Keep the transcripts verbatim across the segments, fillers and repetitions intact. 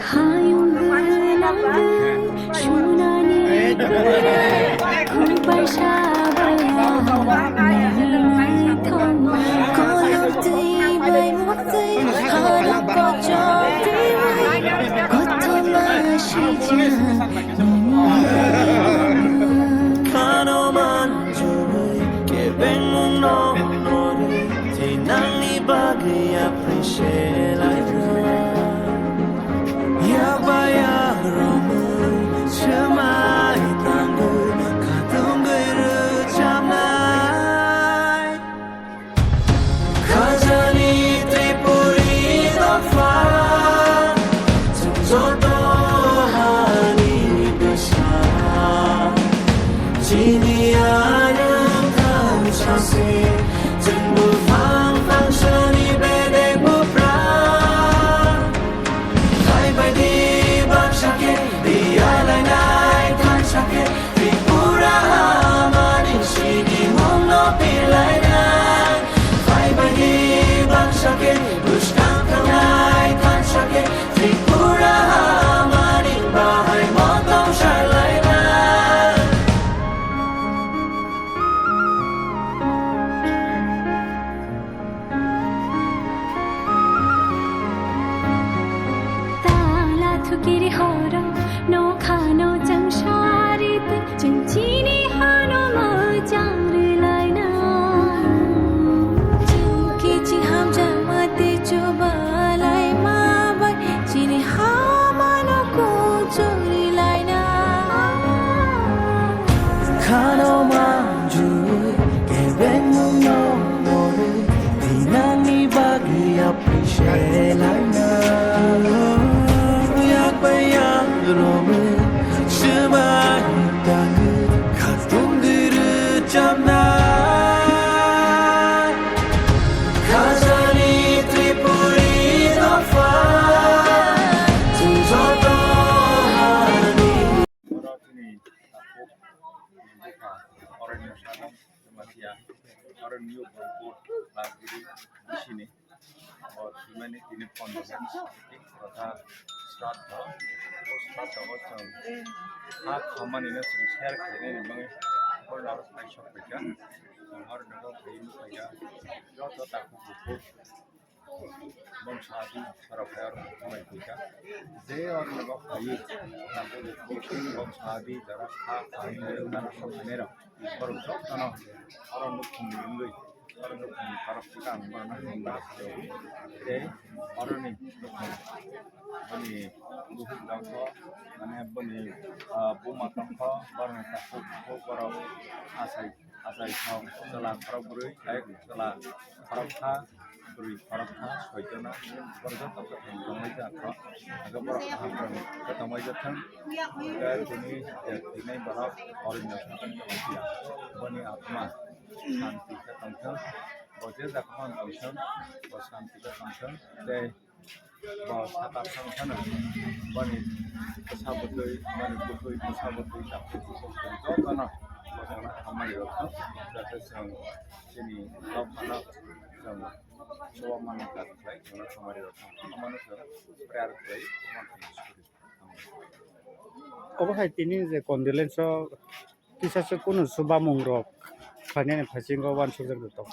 Hayung gwnangwi sunani kubai sabaya naithok kolom twi bai muktwi halok kochok twi bai kothoma sijak nini. Khano manjui kebengmung no nori thinangni bagwi appreciate lainai. Yakba yakromwi swmai tangwi khatungwi rwchabnai. Khajani Tripuri dopha, chwng joto hani bwsa. Chini arwng thansa se, chwng buphang phangsani bedek buphra. Phaibaidi baksa khe, biyalainai thansa khe, Tripura hamani sini mungno pilainai. Phaibaidi baksa khe, bwskang thangnai thansa khe, Tripura hamani bahai motong salainai. Tala thukiri horo, nokhano chwng sari twi, chwng chini hano mwchang rwlaina. Chwng kichi hamjakma tei chubalai ma bai, chini hamano kuchuk rwlaina. Khano manjui kebengmung no nori thinangni bagwi appreciate laina. Yakbai yakromwi swmai tangwi khatungwi rwchabnai. Khajani Tripuri dopha, chwng joto hani. Oro chini takhuk bwkha Orange Sadan Jamatia, Orange Youth Group Lagiri bisini. O thwimani tini pondro Sraddha, o Sraddha o chwng ha khamani no chwng share khainani bagwi borok aro phai sok phaikha. Chwng aro nogo phaiwi nukphaikha. Joto takhuk bukhuk. Bongsa adi borok khe aro tongmani kisa. Je oro nogo phaiwi, tabuk bongsa adi jora kha khainai rok, nana sok khainai rok. Borok jotono oro nukhungni wngwi, oro nukhungni borok kisa ang borokno hamjakgo. Tei oroni nukhung, boni bukhuk tongkho, mane boni, ah, buma tongkho, borokni takhuk bukhuk borok achai. Achai thok chwla khorok bwrwi, tei chwla khorok kha, bwrwi khorok kha, soitona, borok joto kwthang tongmai jak kho. Hwnkhe borok kaham khe tongmai jak thang. Hwnkhe tini je thwinai borok Orange Sadan Jamatia, boni atma shanti khe tong thang, bo je jaga o tong thang, bo shanti khe tong thang, tei Bo sakha thang phano boni bwsa bwtwi, boni bwtwi bwsa bwtwi takhuk bukhuk chwng jotono bwskango hamari rok thang, jate chwng chini dophano chwng chuba mani kaisa khlai chwngno hamari rok thang, omono chwng prayer khlai, omono chwng suri. Obo hai tini je condolence o kisa se kunu chubamung rok khlainani phaisinggo uansukjak tong.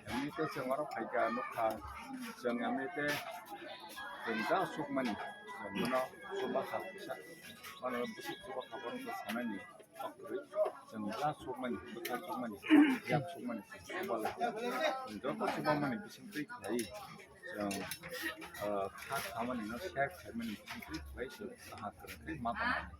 Emni tei chwng oro phaikha nukha, chwng emni tei chwng ja sukmani, chwng bono chuba kha kisa, bono bwswk chuba kha bono khe sanani kok kwrwi, chwng ja sukmani, bwkha sukmani, yak sukmani chwng chuba lai. Chwng joto chubamani bisingtwi khlai chwng, ah, kha khamani no share khlaimani bisingtwi khlai chwng kaham kwrwngkhe ma tongmani.